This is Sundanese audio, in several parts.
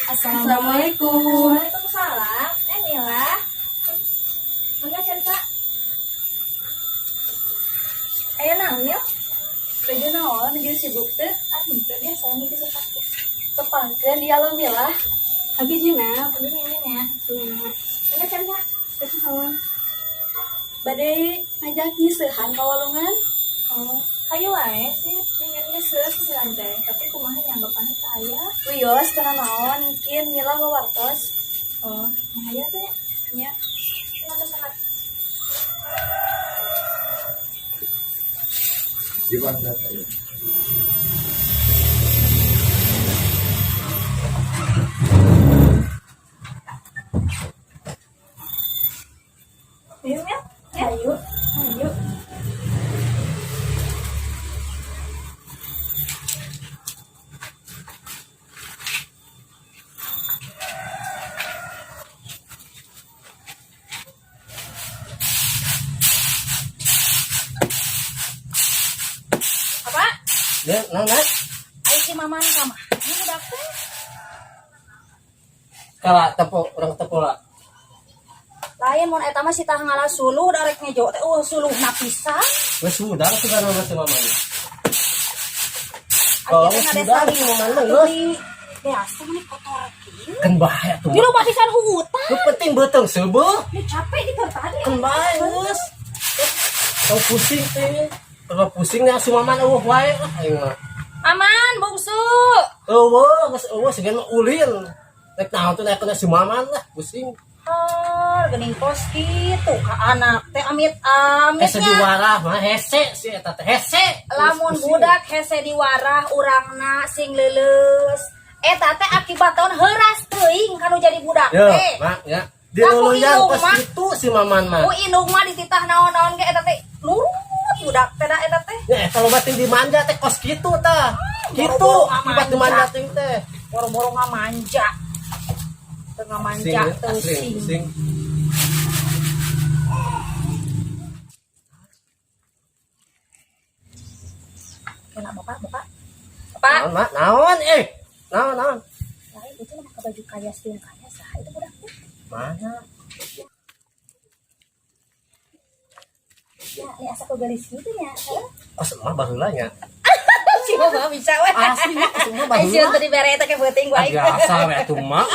Assalamualaikum. Waalaikumsalam. Eh, Mila. Enggak cerita. Aya naon ya? Baju naon jeung sibuk teh? Ah, henteu biasa nih bisa takut. Tepangkeun dia lo Mila. Abi Jina, Abdi Mimin ya. nya. Enggak cerita. Naon? Bade ngajak nyiseuhan ka walungan. Oh, hayu wae sih Mimin geus sisiran teh, tapi kumaha nya bapana teh aya. Wios teu naon mungkin Mila wawartos. Oh, nya hayu teh. Nya. Kenapa sangat Gimana? Ayo, Mil. Ayo. Ayo. Apa? Ya, nah, nah. Ayo si Maman ka mana budak teh? Kala tepo, orang tepo lah. Lain mun eta mah si tah ngalah suluh darek ngejo teh eueuh suluhna pisan. Wes sudah sudah nama si mama nih. Oh, Akhirnya sudah ngadesa si mama mah geus. di biasa mah kotor kieu. Kan bahaya tuh. Di rumah pisan hutan. Lu penting beteng seubeuh. Ini capek di tadi. Kan bae geus. Tong pusing teh. Kalau pusing nya si mama eueuh wae lah aing mah. Aman, bungsu. Eueuh geus eueuh sigan mah ulin. Rek naon tuh naik si maman lah pusing. Har, geuning kos kitu ka anak teh amit-amit Hese nya. diwarah mah hese si eta teh hese. Lamun Pusing. budak hese diwarah urangna sing leuleus. Eta teh akibat tahun heuras teuing kanu jadi budak Yo, teh. mak ya. Diluluyan Aku kos indung, Mak. kitu si maman mah. Ku indung mah dititah naon-naon ge eta teh nurut budak teh da eta teh. Ya, kalau batin dimanja teh kos kitu tah. Kitu Boro-boro akibat ngamanja. dimanja ting teh. Boro-boro ngamanja. Teu ngamanja teu asli, sing. pusing. Kena bapak, bapak. Bapak, Naon, Mak? Naon eh? Naon, naon? lain itu mah make baju kaya tiung kaya saha itu budak teh. Mana? Ya, ini asa kau gelis gitu nya. Heuh. Kos emak baheula nya. Si bapak bisa we. Asli mah kos emak Ai sieun baheula. teu dibere eta ke beuting Ah, wae. Biasa we atuh mak.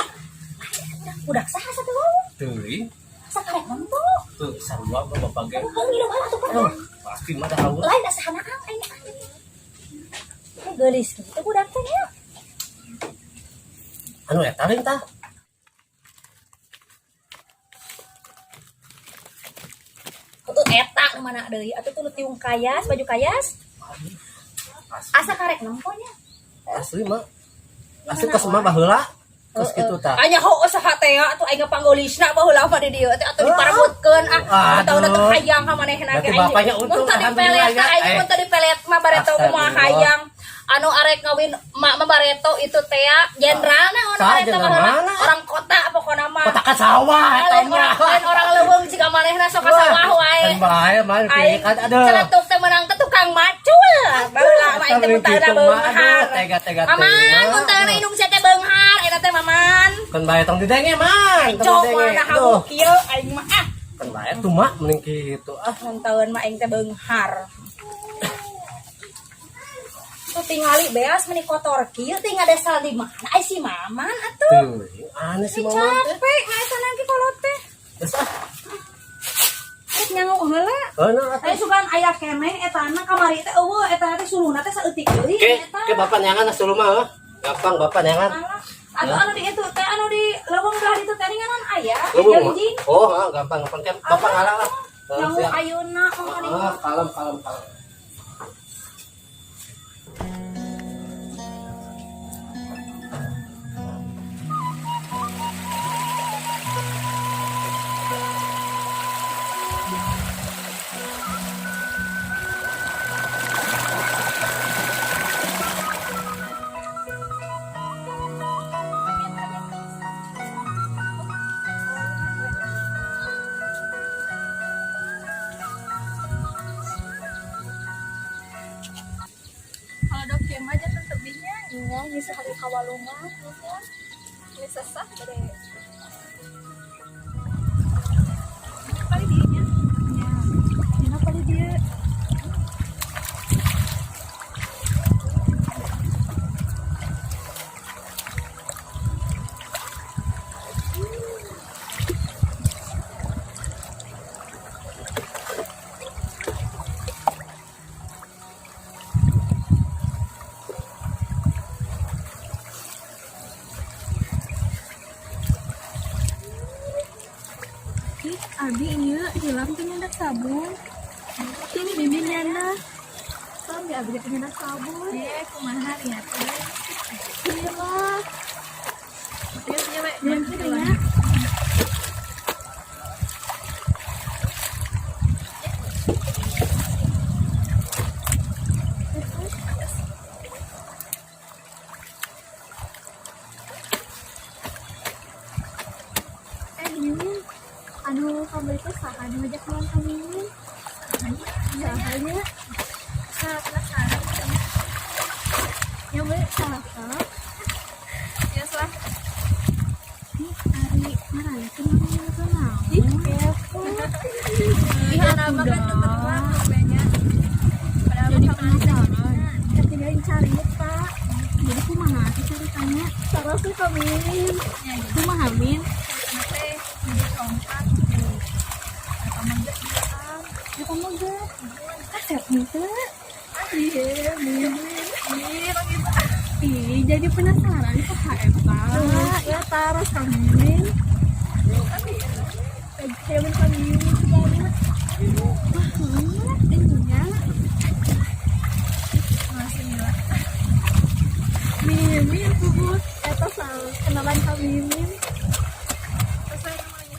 Budak saha satu wae. Teuing, Asa karek nempo. tuh sarua mah bapak ge. Heuh ngilu heula atuh Oh, pernah. pasti mah dah haur. Lain asa hanaang aing aing. Ini gelis gitu budak teh nya. Anu eta lain tah. Heueuh eta nu mana deui atuh tuh nu tiung kayas, baju kayas. Asli, Asa karek nempo nya. asli mah. Asli kos emak baheula. Kos kitu tah. Anya heueuh saha teh atuh aing panggolisna baheula mah di dieu teh atuh diparebutkeun ah. Atauna teu hayang ka manehna Berarti bapaknya untung, Mun teu alhamdulillah dipelet ya. aing Eh. mun teu dipelet mah bareto kumaha Astagfirullah. hayang. Anu arek ngawin mak mah bareto itu teh jenderalna ono Saha bareto jenderal baheula. mana? Orang kota pokona mah. Kota ka sawah eta Lain orang mah. lain orang leuweung jika manehna sok ka sawah wae. Kan bae mah Aing kan aduh. celetuk teh menang ke tukang macul. Baheula mah aing teh Eta mun taeuna gitu mah, beunghar. aduh, tega-tega Maman, teuing, mun taeuna indung sia teh beunghar, eta teh maman. Kan bae tong didenge man. Tong Cok didenge. mana Aduh. habu kieu aing mah ah. Kan bae tuh mak mending kitu ah. Mun taeun mah aing teh beunghar. Tuh tingali beas meni kotor kieu teh ngadesal di mana ai si maman atuh. Tuh, aneh si Ini maman teh. capek ngaeta nanti kolot teh. Geus ah. Rek nyangu heula. Heuh nah atuh. Aya sugan aya keneh etana kamari teh eueuh eta teh suluhna teh saeutik deui Oke, eta. ke bapak nyangan ah suluh mah heuh. Gampang bapak nyangan. Alah, Atau anu di itu teh anu di leuweung belah ditu teh ninganan aya Leuweung, janji. Oh, heuh, gampang gampang Ke bapak ngalah lah. Heuh, Nyangu siap. ayeuna mah Ah, kalem kalem kalem. Bisa hari kawalungan ya. Ini sesah gede. Kali dia nya. Ya. Kenapa dia? Ih, abi ieu hilang teh nyandak sabun. Ini bibi nyana. Sam ya abdi punya sabun. Eh, kumaha ya teh? Iya lah. Iya, iya, we. Jangan ya. Eh, Mimin, anu kamu itu saha nu ngajak malam ka Mimin? Sahanya, Nah, penasaran katanya. yang boleh saha. Ya, lah. Ih, ari marana kenapa kenal naon? Ih, kepo. Ih, Kenapa atuh kan dah. terang banyak. Padahal Jadi mah kamu penasaran. Ketinggalan carita. Jadi kumaha sih ceritanya? Salah sih kami. Ya, Kumaha Min? kenapa jadi congkak gitu. Atau mangga duaan. Eta mah ge. Kasep henteu. Iya, Mimin. Ih, kok gitu. Ih, jadi penasaran saha eta? Ya, taruh kami. Kayak kami banget. Wah, heuh, nya. Masih gila. Mimin pupus eta sal kenalan ka Mimin. Sesuai namanya.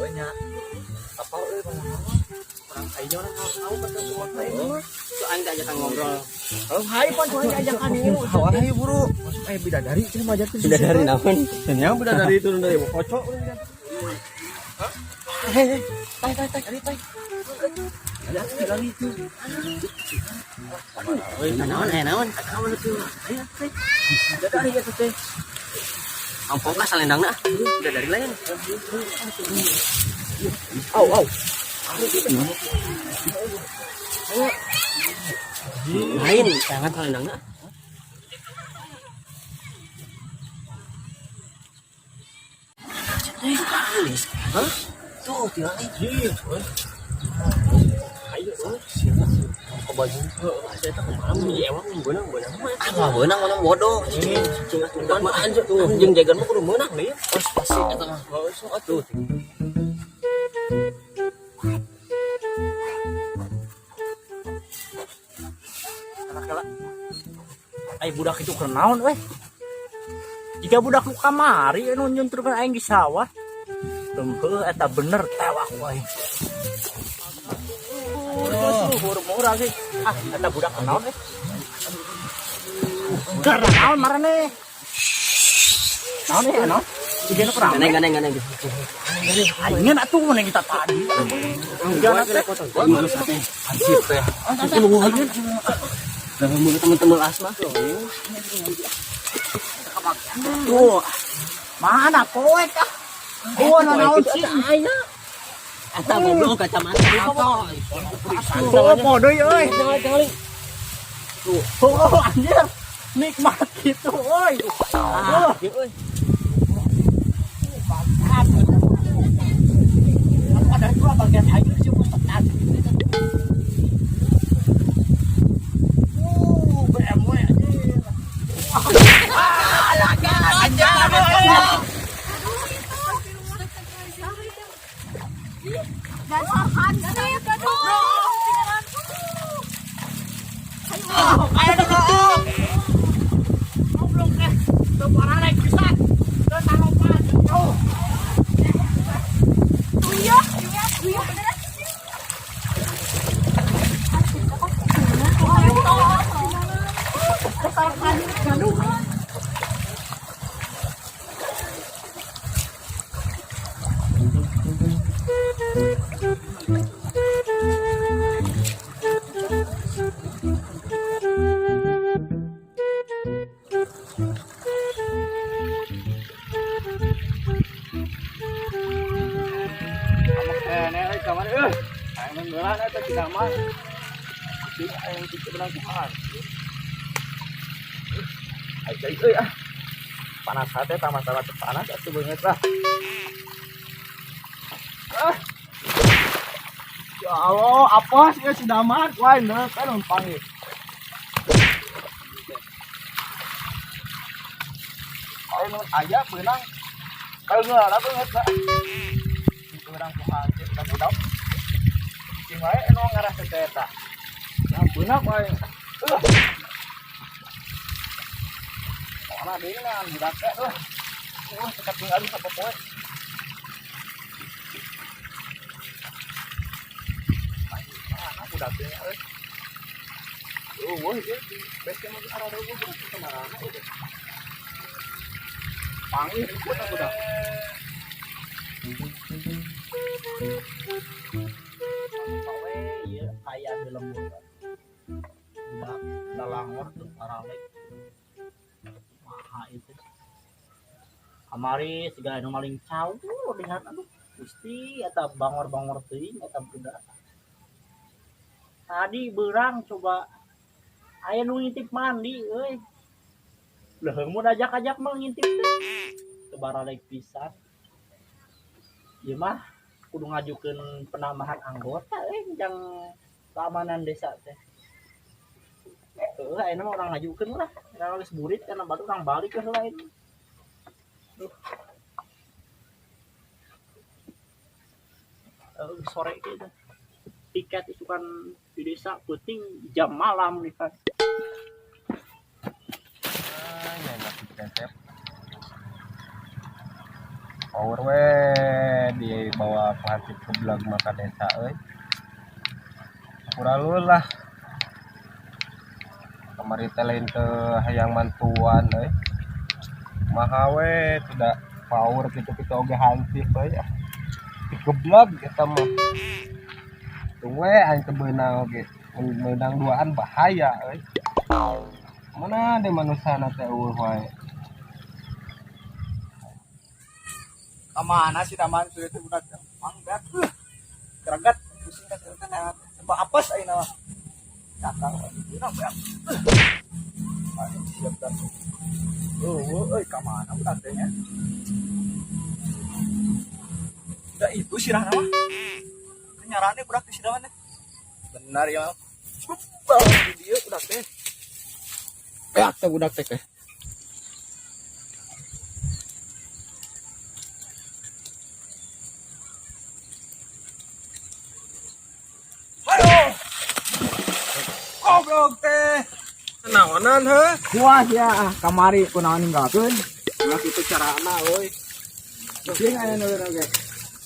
Nya. Apa euy orang aing orang tahu kata semua teh. Tuh aing diajakan ngobrol. Oh, hai pan tuh ajakan ini. Hawa hayu buru. Eh bidadari cenah majarkeun. Bidadari naon? Nya bidadari turun dari kocok. Hei, tai tai tai, ari tai. Ada tinggal itu. Euy, naon aya naon? Naon tuh? Ayo teh. Bidadari eta teh. Ampun lah salendangna. Bidadari lain. Au au. Lain, jangan salendangna. Hah? Tuh, tinggal. Ayo, ke baju. Saya tak kumaha mun ewang beunang beunang mah. Ah, beunang mana bodoh. Cing atuh mah anjir tuh. Jeung jagan mah kudu meunang deui. Oh, pasti eta mah. Sok atuh. Ai budak itu keur naon weh? Jika budak nu kamari anu nyunturkeun aing di sawah. Heuh eta bener tewak wae. Luhur murah sih. Ah, eta budak keur naon eh? Keur naon marane? Naon eh naon? Jika nu keur Gandeng gandeng gandeng. Aing atuh mun kita tadi. Jangan teh. Hansip teh. Lah mun teman-teman asma. Tuh. Mana poek ah? Oh, naon sih? Eta goblok kacamata. Oh, podo euy. Oh, anjir. Nikmat gitu, euy. Ah, euy. Ada dua bagian aja sih tekan. BMW anjir. Ah, anjir. Dasar hansip. Ayo dong. Goblok eh. Teu pararek pisan. Teu taropan. Tuh. Iya, iya, bener. Dasar hansip gaduh. Si Damar. Si aing kitu beunang kumaha. Ai cai euy ah. Panas hate tah masalah teu panas atuh beungeut lah. Ah. Ya Allah, apa sih si Damar? Wah, ini kan panggil. Ayo aya beunang. Kalau nggak ada beungeut lah. Beunang kumaha kita budak. Cing wae anu ngarah teh eta. Nah, beunang wae. Mana deui nah budak teh. Wah, tetep tinggal di poe. Mana budak teh euy. Eueuh ieu base mah arah eueuh budak teh kamarana ieu. Panggil ikut aku dah. Pawe ieu aya di lembur. Budak lalangor teu paralek. Maha itu. Kamari siga anu maling cau lihat aduh Gusti eta bangor-bangor teuing eta budak. Tadi beurang coba aya nu ngintip mandi euy. Leuheung mun ajak-ajak mah ngintip teh. Teu baralek pisan. Ieu mah kudu ngajukeun penambahan anggota euy jang keamanan desa teh. Heuh ayeuna mah urang ngajukeun lah. Urang geus burit kana batu urang balik ke heula ini. Duh. Sore gitu. Tiket itu kan di desa penting jam malam nih kan. Power we dibawa pelatih ke belag maka desa euy. Kurang lah. Kamari teh lain teu hayang mantuan euy. Maha we tidak power kitu-kitu oge hansip euy. Dikeblog eta mah. Tung we aing teu beunang oge. Mun meunang duaan bahaya euy. Mana de manusana teh eueuh wae. Kamana sih taman sudah teh budak mangga. Greget pusing ka teh sebab apes ayeuna mah. Cakar beunang beak. Ayo siap dah. Eueuh euy kamana budak teh nya? Da itu sirahna mah. Nyarane budak teh sirahna teh. Benar ya. Bang di dieu budak teh. Beak teh budak teh. Ayo. Goblok teh. Naonan heuh? Wah ya kamari kunaon ninggalkeun. Ulah kitu carana euy. Jeung aya nu oge.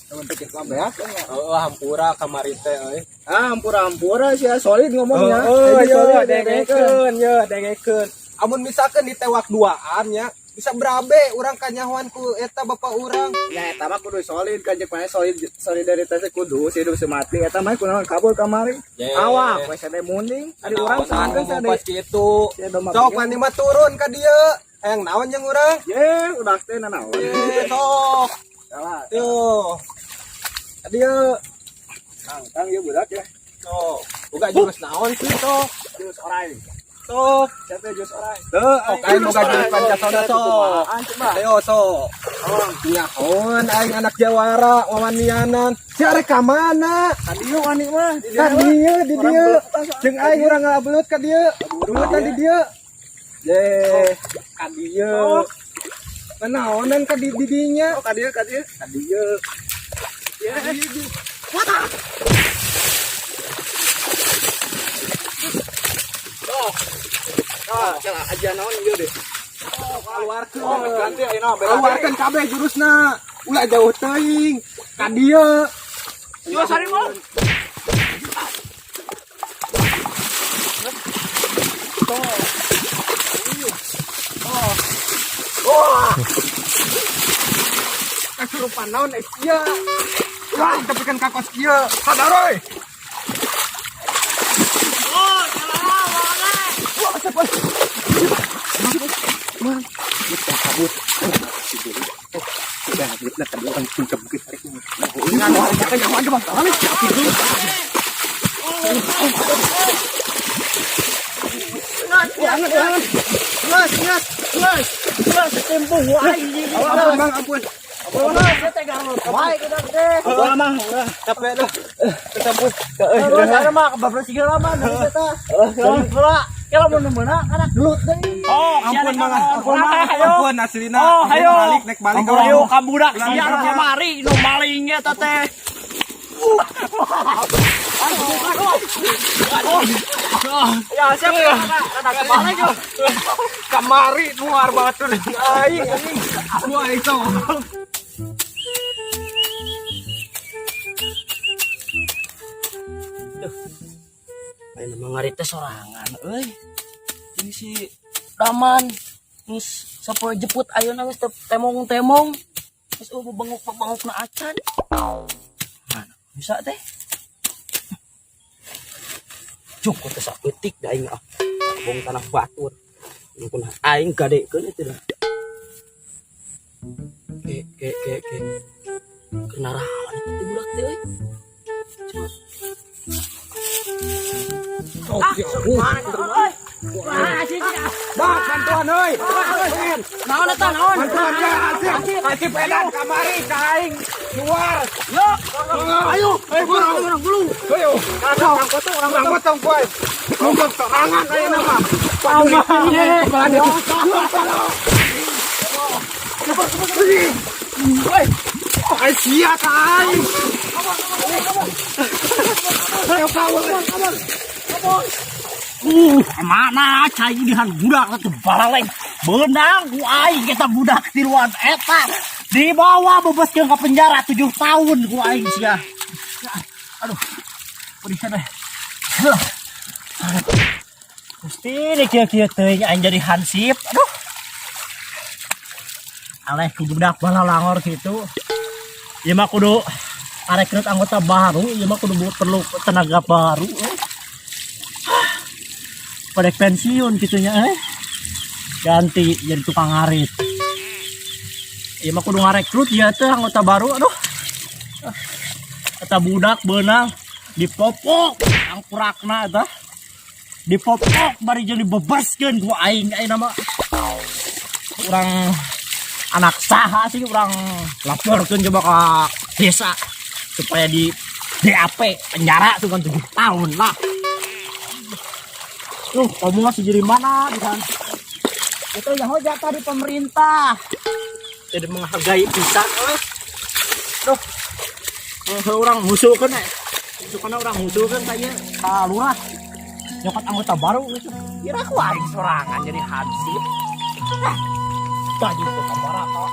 Temen teh kita beak kan ya. Heeh, hampura kamari teh euy. Ah, hampura-hampura sih solid ngomongnya. Heeh, Jadi yo solid dengekeun, yo dengekeun. Amun misalkan ditewak duaan nya, bisa berabe urang kanyahoan ku eta bapak urang. Ya eta mah kudu solid kan jeung maneh solid solidaritasnya kudu hidup semati eta mah kunaon kabur kamari. Awak we sade munding ari urang sangkeun sade. Pas kitu. Sia domba Sok bieu. mani mah turun ka dieu. Hayang naon jeung urang? Ye, udah teh nanaon. Ye, sok. Salah. Tuh. Ka dieu. Kang, kang ieu budak ya. Sok. Boga jurus naon sih sok? Jurus orai. Sok. Siapa jurus orai? Teu, sok aing boga jurus pancasona sok. Ayo sok. Nyahoan aing anak jawara wawanianan. Si arek ka mana? Ka dieu wani mah. Di Ka dieu di dieu. Jeung aing Ka urang ngabelut ka dieu. Belutan di dieu. Ye, ka dieu. Naonan ka di didinya? Oh, ka dieu, ka dieu. Ka dieu. Ye. Ah, salah aja naon ieu deh. Keluarkeun. Oh, ganti ayeuna beda. Keluarkeun kabeh jurusna. Ulah jauh teuing. Ka dieu. Yo sari mah. Kasurupan naon eh kieu. Wah, tapi kan kakos kieu. Sadar euy. Wah, siapa? Man, kita kabut. Sudah, kita kabut. Kita bukit hari ini. Ulangan, ulangan. Geus, geus, geus. Geus tempo wae. Ampun, Bang, ampun. Wae kita teh. Ampun, Mang. Capek dah. Ampun. Terus ada mah kebablas segala mah dari eta. Dari heula. Kalau mun meunang anak gelut deui. Oh, Ampun, Mang. Ampun, Mang. Ayo. Ampun aslina. Oh, ayo. Balik, naik balik. Ayo ka budak siar kamari nu maling eta teh. Ya, siap ya. Kemari Kamari nuar batur aing anjing. Nu aing tong. Ayeuna mah ngarit teh sorangan euy. Ini si Daman geus sapoe jeput ayeuna geus teu temong-temong. Geus eueuh bebenguk-bebengukna acan. Mana bisa teh? Jung teh saeutik da aing ah. Bong tanah batur. Nu kunaon aing gadekeun itu dah. Ke ke ke ke. Kenaraon eta teh budak teh euy. Coba. Bang, bantuan euy. Naon eta naon? Bantuan ya, asip. Asip edan kamari ka aing luar. Yo, Ayo, ayo burung. urang gulung. Ayo. Urang potong poe. Ngomong sorangan ayeuna mah. Waduh, Woi. Ai sia ka aing. Ayo kabur. Mana cai dihan budak teh balaleng. Beunang ku aing eta budak tiluan eta. Dibawa bebaskeun ka penjara 7 tahun ku aing sia. Aduh. Pedih teh. Gusti ini kieu-kieu teuing aing jadi hansip. Aduh. Aleh ku budak balalangor kitu. Ieu mah kudu rekrut anggota baru, ieu mah kudu perlu tenaga baru. Pada pensiun gitunya ganti jadi tukang ngarit. Ieu mah kudu ngarekrut ya teh anggota baru. Aduh, eta budak beunang dipopok angkurakna eta dipopok bari jeung dibebaskeun ku aing. Aing nama urang anak saha sih, urang laporkeun coba ke desa supaya di DAP penjara tuh kan 7 tahun lah. Tuh, kamu masih jadi mana di sana? Itu yang jatah di pemerintah. Jadi menghargai pisan, euy. Duh. Orang ngusulkeun eh. Ngusulkeun orang ngusulkeun kayaknya ka lurah. Nyokot anggota baru gitu. Kira aku aing sorangan jadi hansip. Tadi ke sabaraha.